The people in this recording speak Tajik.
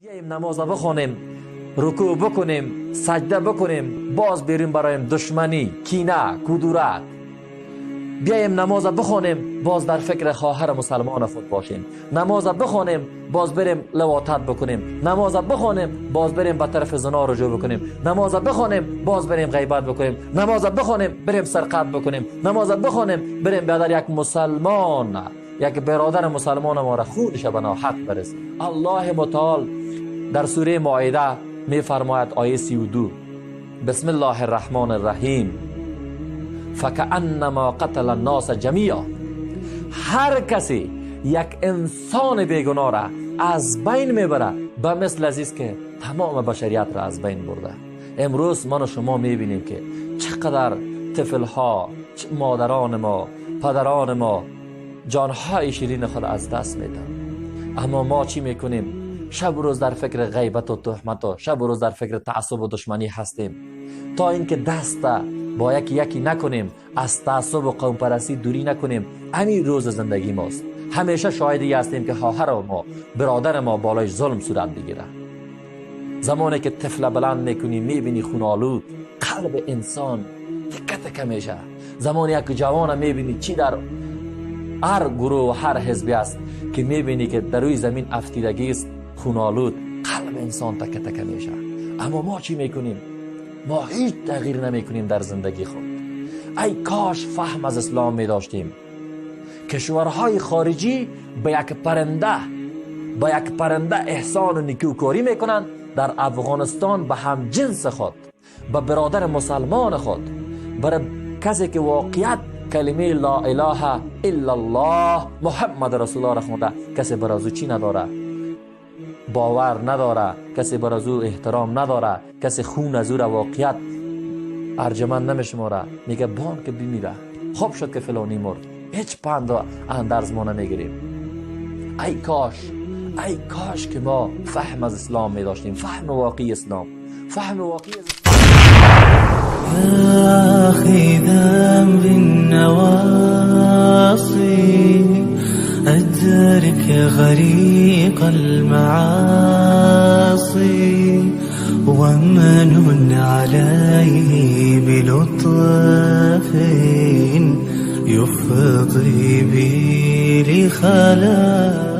Биёем намоза бихонем, рукӯъ бикунем, саҷда бикунем, боз берун бароем душманӣ, кина, кудурат. Биёем намоза бихонем, боз дар фикри хоҳари мусалмони худ бошем. Намоза бихонем, боз берем лавотат бикунем. Намоза бихонем, боз берем ба тарафи зино руҷӯъ бикунем. Намоза бихонем, боз берем ғайбат бикунем. Намоза бихонем, берем сарқат бикунем. Намоза бихонем, берем бадар як мусалмон, як бародари мусалмони моро хунша ба ноҳақ барасем. Аллоҳи мутаол дар сураи Моида мефармояд, ояи 32: بسم الله الرحمن الرحیم، فکأنما قتل الناس جمیعا. هر کسی یک انسان بیگناه را از بین میبره، به مثل ازیست که تمام بشریت را از بین برده. امروز من و شما میبینیم که چقدر طفلها، مادران ما، پدران ما جانهای شیرین خود از دست میدن. اما ما چی میکنیم؟ شب و روز در فکر غیبت و تهمت و شب و روز در فکر تعصب و دشمنی هستیم. تا اینکه دست با یکی یکی نکنیم، از تعصب و قوم پرستی دوری نکنیم، همین روز زندگی ماست. همیشه شاهدی هستیم که خواهر ما، برادر ما بالای ظلم صورت بگیره. زمانی که طفل بلند میکنی، میبینی خونالود، قلب انسان تکه تکه میشه. زمانی یک جوان میبینی، چی در هر گروه و هر حزبی است که میبینی که در روی زمین افتیدگی است، خونالود، قلب انسان تکه تکه میشه. اما ما چی میکنیم؟ ما هیچ تغییر نمیکنیم در زندگی خود. ای کاش فهم از اسلام می داشتیم. کشورهای خارجی به یک پرنده احسان و نیکوکاری میکنند، در افغانستان به هم جنس خود، به برادر مسلمان خود، برای کسی که واقعیت کلمه لا اله الا الله محمد رسول الله را خونده، کسی بر از چی نداره؟ باور نداره. کسی بر از او احترام نداره. کسی خون از او را واقعیت ارجمند نمیشماره. میگه بان که بمیره، خوب شد که فلانی مرد. هیچ پند و اندرز ما نمیگیریم. ای کاش، ای کاش که ما فهم از اسلام می داشتیم، فهم واقعی اسلام، فهم واقعی از آخذا بالنواصي، أدرك غريق المعاصي، ومن عليه بلطف يفضي بي لخلاص.